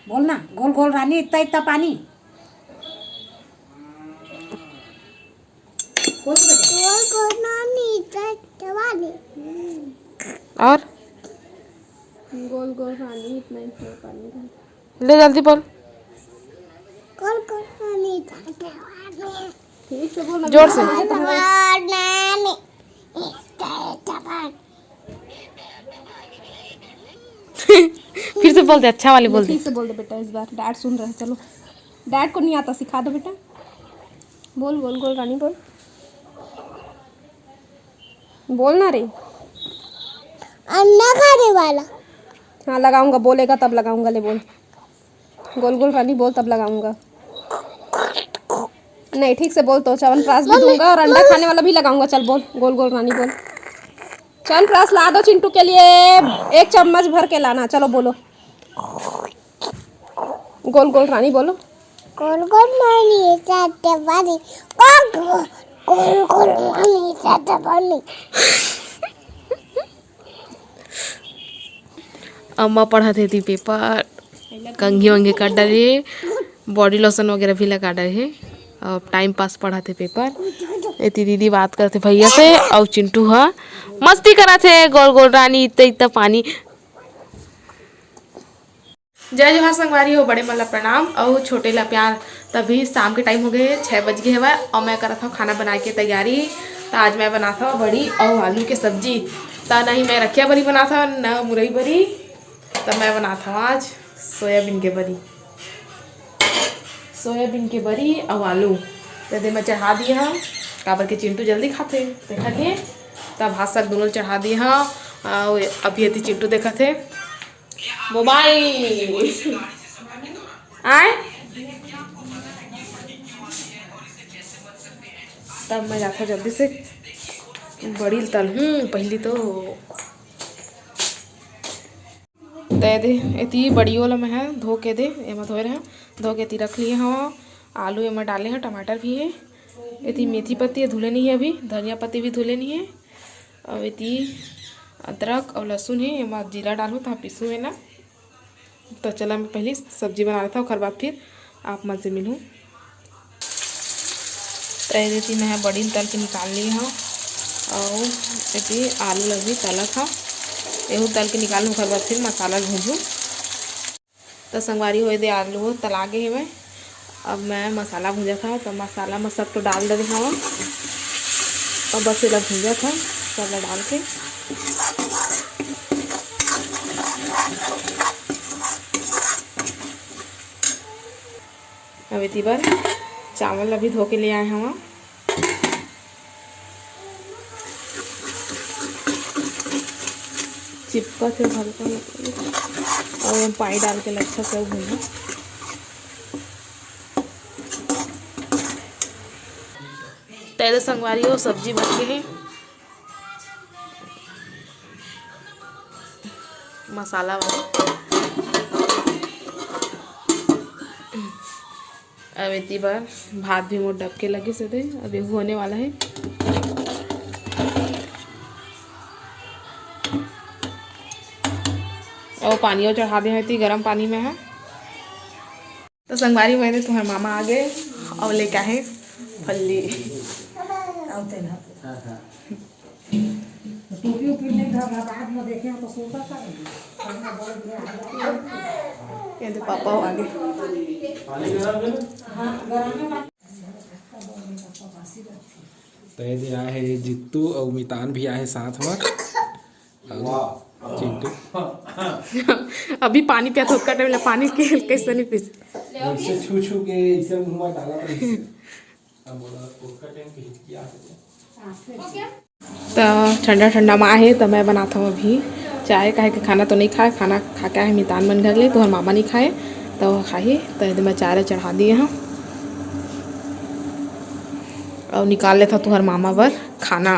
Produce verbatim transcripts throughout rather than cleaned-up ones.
बोल ना, गोल गोल रानी, इतना इतना पानी। बोल तो बेटा। गोल गोल रानी, इतना इतना पानी। और गोल गोल रानी, इतना इतना पानी। ले जल्दी बोल। गोल गोल रानी, इतना इतना पानी। ठीक से बोल ना, जोर से। गोल गोल रानी, इतना इतना पानी। फिर से बोल दे, अच्छा वाली बोल दे। ठीक से बोल दे बेटा, इस बार डैड सुन रहे हैं। चलो, डैड को नहीं आता, सिखा दो बेटा। बोल, गोल गोल रानी बोल। बोल ना रे। अंडा खाने वाला। हाँ, लगाऊंगा, बोलेगा तब लगाऊंगा। ले बोल, गोल गोल रानी बोल, तब लगाऊंगा। नहीं, ठीक से बोल तो। च्यवनप्राश भी दूंगा और अंडा खाने वाला भी लगाऊंगा। चल बोल, गोल गोल रानी बोल। च्यवनप्राश ला दो चिंटू के लिए, एक चम्मच भर के लाना। चलो बोलो, गोल गोल रानी बोलो। गोल गोल रानी, चाटे वाली। गोल गोल, गोल गोल रानी, चाटे वाली। अम्मा पढ़त हे ती पेपर, कंघी वंघी काट डारे, बॉडी लोशन वगैरह भी लगा डारे हे। अब टाइम पास पढ़त हे पेपर। एती दीदी बात करत हे भैया से, अउ चिंटू ह मस्ती करत हे, गोल गोल रानी, इतना इतना पानी। जय जोहार संगवारी हो, बड़े मन ला प्रणाम अउ छोटे ला प्यार। तभी शाम के टाइम हो गए, छः बज गए हवय अउ मैं करत हव खाना बनाए के तैयारी। त आज मैं बनात हव बड़ी अउ आलू के सब्जी। त नहीं मैं रखिया बरी बनात हव, न मुरई बरी। त मैं बनात हव आज सोयाबीन के बरी, सोयाबीन के बरी अउ आलू। त दे मैं चढ़ा दिए हव, काबर के चिंटू जल्दी खाथे, देखा के। त भात साग दोनों चढ़ा दिए हव। अउ अभी एती चिंटू देखत हे मोबाइल। आए, तब मैं जाता जल्दी से बड़ी ल तलहूँ पहली तो। त ए दे, एती बड़ियो ला मैं ह धो के दे, एमा धोए रहे, धो के एती रख लिए हव। आलू एमा डाले हव, टमाटर भी हे, एती मेथी पत्ती धुले नहीं हे अभी, धनिया पत्ती भी धुले नहीं हे। अउ एती अदरक अउ लहसुन हे, एमा जीरा डालहूँ, तहाँ पीसहूँ एला। त चला, मैं पहली सब्जी बना लेथव, ओखर बाद फिर आप मन से मिलहूँ। त ए दे एती मैं ह बड़ी ल तल के निकाल ली हव, अउ एती आलू ला भी तलत हव, एहू तल के निकालहूँ, ओखर बाद फिर मसाला भूंजहूँ। त संगवारी हो, ए दे आलू तला गे हवय। अब मैं मसाला भूंजत हव, त मसाला म सब तो डाल दे हव। अब बस एला भूंजत हव, सब ला डाल के। अब एती बर चावल ला भी धो के ले आए हव। चिपकत हे हल्का हल्का, अउ पानी डाल के अच्छा से भूंजो। त ए दे संगवारी हो, सब्जी बन गे हे मसाला वाला। अब एती बर भात भी मोर डबके लगिस हे, अब एहू होने वाला हे। अउ पानियो चढ़ा दे हव एती गरम पानी में ह। त संगवारी हो, ए दे तुंहर मामा आ गे अउ लेके आहे फल्ली। टोपी उपी नहीं था, मैं बाद में देखे तो सोता था। ए दे पापा आ गे। त ए दे आए हे जित्तू अउ मितान भी आए हे साथ में। अउ चिंटू। अभी पानी पिया था, ओतका टाइम ला पानी के कैसे नहीं पीस। ऐसे छू छू के ऐसे मुंह में डाला था। त ठंडा ठंडा माँ हे, त मैं बनात हव अभी चाय, काहे के खाना तो नहीं खाए, खाना खा के आए मितान मन घर ले, तुंहर मामा नहीं खाए, त वो खाही। त ए दे मैं चाय ला चढ़ा दिए हव, अउ निकाल लेथव तुंहर मामा बर खाना।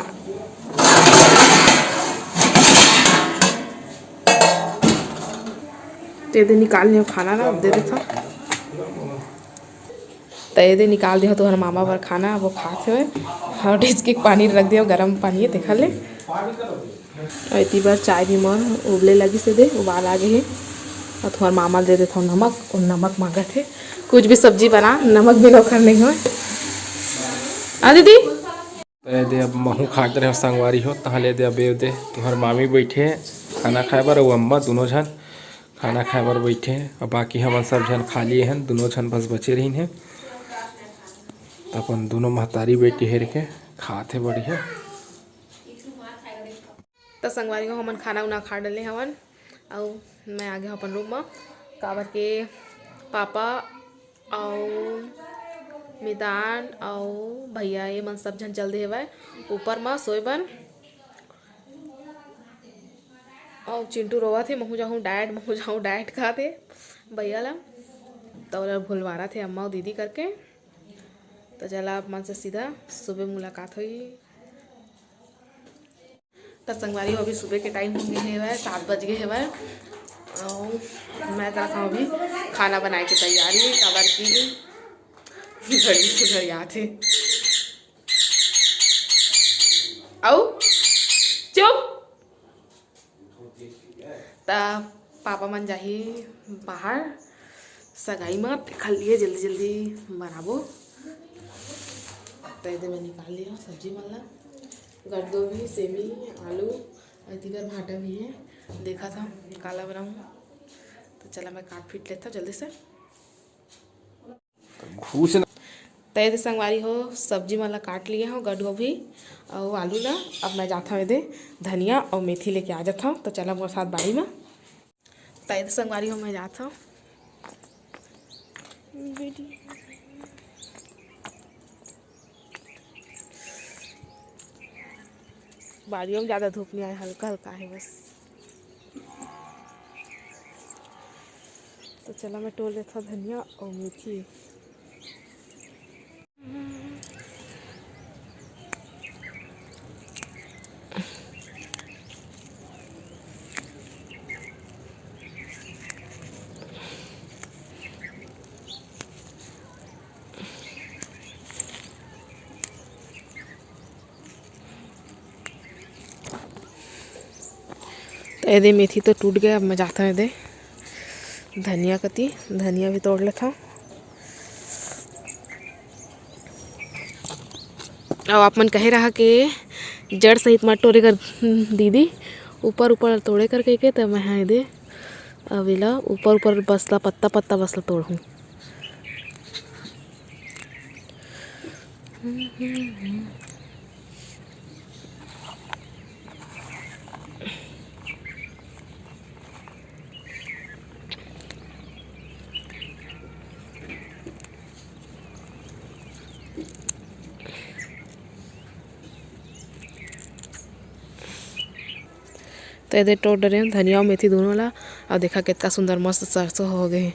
त ए दे निकाल लियो खाना ला, दे देथव। त ए दे निकाल दियो तुंहर मामा बर खाना, वो खात हवय। हव, डिचकी के पानी रख दियो, गरम पानी हे, देखा ले। अउ एती बर चाय भी मोर उबले लगिस हे दे, उबाल आ गे हे। अउ तुम्हर मामा ल दे देथव नमक, अउ नमक मांगत हे। कुछ भी सब्जी बना, नमक बिना ओखर नहीं होय। आ दीदी? त ए दे अब महूं खात रहे संगवारी हो, तहाँ ले दे अब ए दे तुम्हर मामी बइठे हे खाना खाए बर, अउ अम्मा दुनों झन खाना खाए बर बइठे हे। अब बाकी हमन सब झन खा लिए हन, दुनों झन बस बचे रहिन हे। त अपन दुनों महतारी बेटी हेर के खात हे बढ़िया। त संगवारी हो, हमन खाना उना खा डले हवन, अउ मैं आ गे हंव अपन रूम म, काबर के पापा अउ मितान अउ भैया ये मन सब झन चल दे हेवय ऊपर म सोए बर। अउ चिंटू रोवत हे, "महूं जाहूं diet, महूं जाहूं diet," कहत हे भैया ला। त ओला भुलवारत हे अम्मा अउ दीदी करके। त चला, आप मन से सीधा सुबह मुलाकात होई। त संगवारी हो, अभी सुबह के time हो गे हेवय, सात बज गे हेवय। अउ मैं करत हंव अभी खाना बनाए के तैयारी, काबर कि घड़ी से घड़ी आथे। अउ चुप। त पापा मन जाही बाहर सगाई म, तेखर लिए जल्दी जल्दी बनाबो। त एदे मैं निकाल लिया सब्जी मन ला, गड्डो भी, सेमी, आलू, अउ इधर भाटा भी हे। देखत हंव काला बनाऊं। त चला मैं काट पीट लेथंव जल्दी से। घुस न। त एदे संगवारी हो, सब्जी मन ला काट लिए हंव, गड्डो भी अउ आलू ला। अब मैं जाथंव एदे धनिया अउ मेथी लेके आ जाथंव। त चला मोर साथ बाड़ी म। त एदे संगवारी हो, मैं जाथंव। बाड़ियों में ज्यादा धूप नहीं आए, हल्का हल्का है बस। त चला मैं टोर लेथंव धनिया अउ मेथी। त एदे मेथी तो टूट गे, अब मैं जाथंव एदे धनिया कती, धनिया भी तोड़ लेथंव। अउ आप मन कहे रहा के जड़ सहित मत टोरे कर दीदी, ऊपर ऊपर तोड़े कर कहिके, त मैं हा एदे अब एला ऊपर ऊपर बसला, पत्ता पत्ता बसला तोड़हूँ। त एदे टोर डरे हन धनिया अउ मेथी दुनों ला। अउ देखा, कितना सुंदर मस्त सरसों हो गे हे,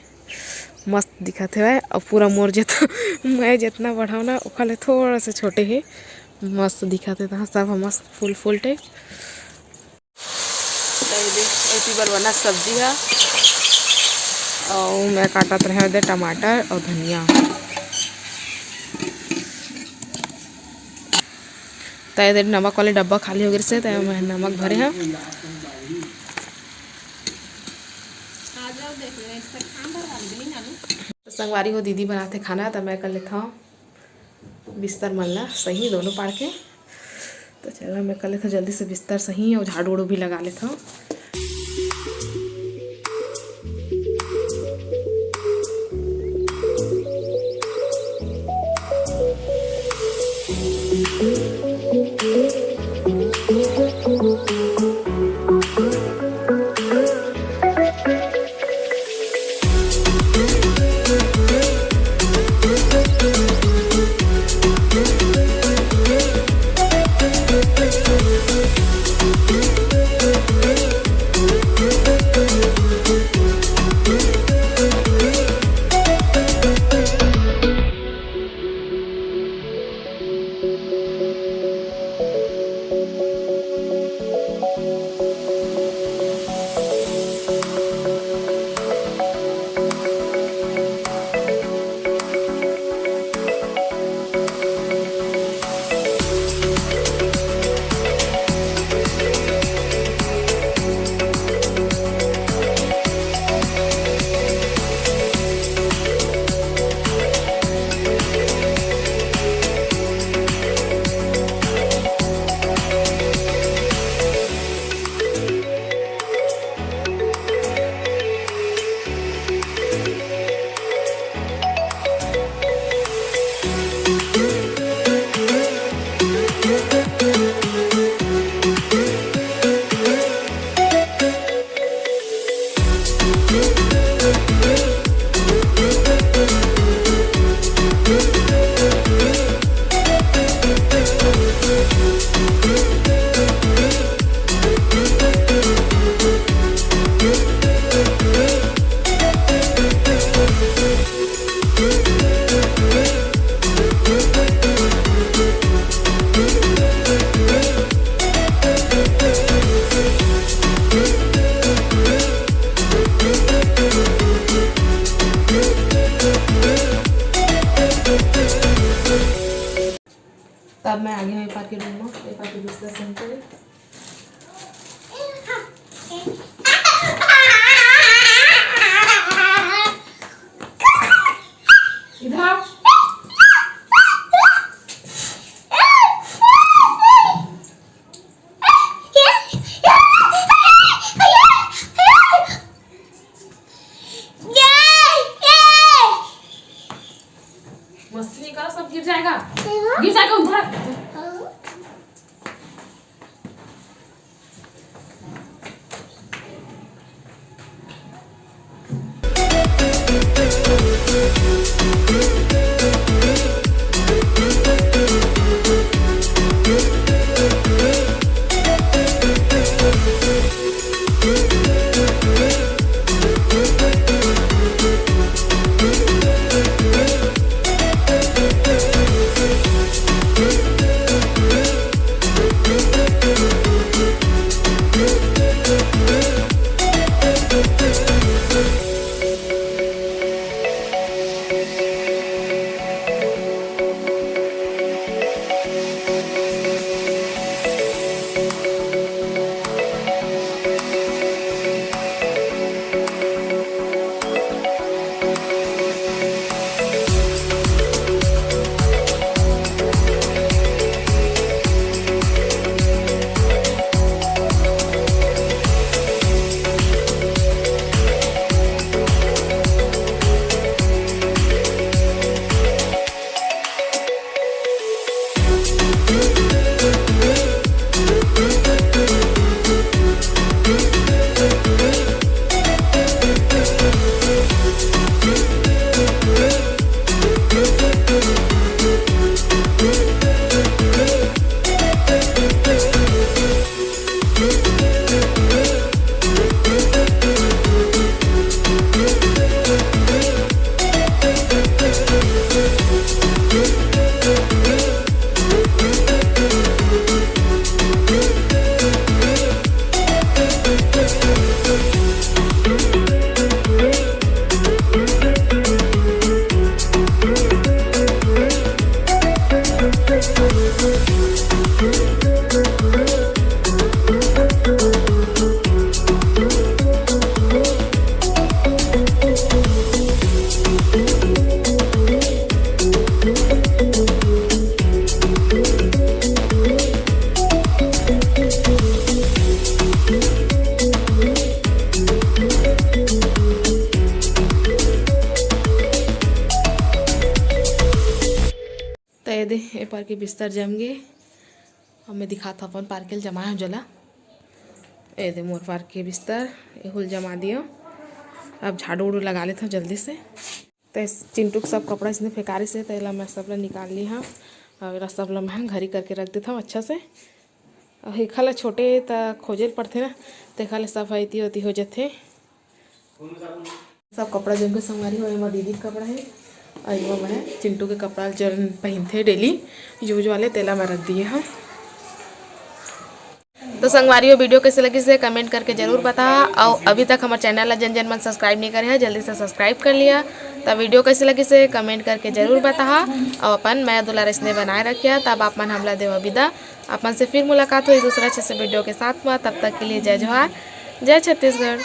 मस्त दिखत हवय। अउ पूरा मोर जितना, मैं जितना बढ़ाव ना, ओखर ले थोड़ा सा छोटे हे। मस्त दिखत हे, तहाँ सब ह मस्त फूल फूल टाइप। त एदे एती बर बना सब्जी ह, अउ मैं काटत रहे एदे टमाटर अउ धनिया। त एदे नमक वाले डब्बा खाली हो गे रहिसे, त मैं नमक भरे हंव। त संगवारी हो, दीदी बनाथे खाना, त मैं कर लेथंव बिस्तर मन ला सही दोनों पाड़ के। त चला, मैं कर लेथंव जल्दी से बिस्तर सही अउ झाड़ू उड़ू भी लगा लेथंव। तब मैं आगे हूँ ए पार के रूम में, ए पार के बिस्तर सेम करे। इधर आओ। मस्ती नहीं करो, सब गिर जाएगा, गिर जाएगा उधर। त ये दे, ए पार के बिस्तर जम गे। अब मैं दिखात हूँ अपन पार के ल जमाए हूँ जोला। ए दे मोर पार के बिस्तर, एहू ल जमा दियो। अब झाड़ू उड़ू लगा लेत हूँ जल्दी से। ते चिंटू के सब कपड़ा इसने फेंकारिस हे, तेला मैं सब ला निकाल ली हूँ। और एला सब ला मैं घरी करके रख देत हूँ अच्छा से। और एखर ला छोटे त खोजे ल पड़थे ना, तेखर ले सब एती ओती हो जथे। सब कपड़ा जम के संगवारी हो, एमा दीदी के कपड़ा हे, अउ एमा मैं चिंटू के कपड़ा, जो पहिनथे डेली यूज वाले, तेला मैं रख दिए हूँ। तो संगवारी हो, वीडियो कैसे लगिस हे कमेंट करके जरूर बताहा, अउ अभी तक हमर चैनल ला जन जन मन सब्सक्राइब नहीं करे हे, जल्दी से सब्सक्राइब कर लिया। तो वीडियो कैसे लगिस हे कमेंट करके जरूर बताहा, अउ अपन मया दुलार इसने बनाए रखिया। तब आप मन हमला देवा विदा, आप मन से फिर मुलाकात होही दूसरा अच्छे से वीडियो के साथ में। तब तक के लिए जय जोहार, जय छत्तीसगढ़।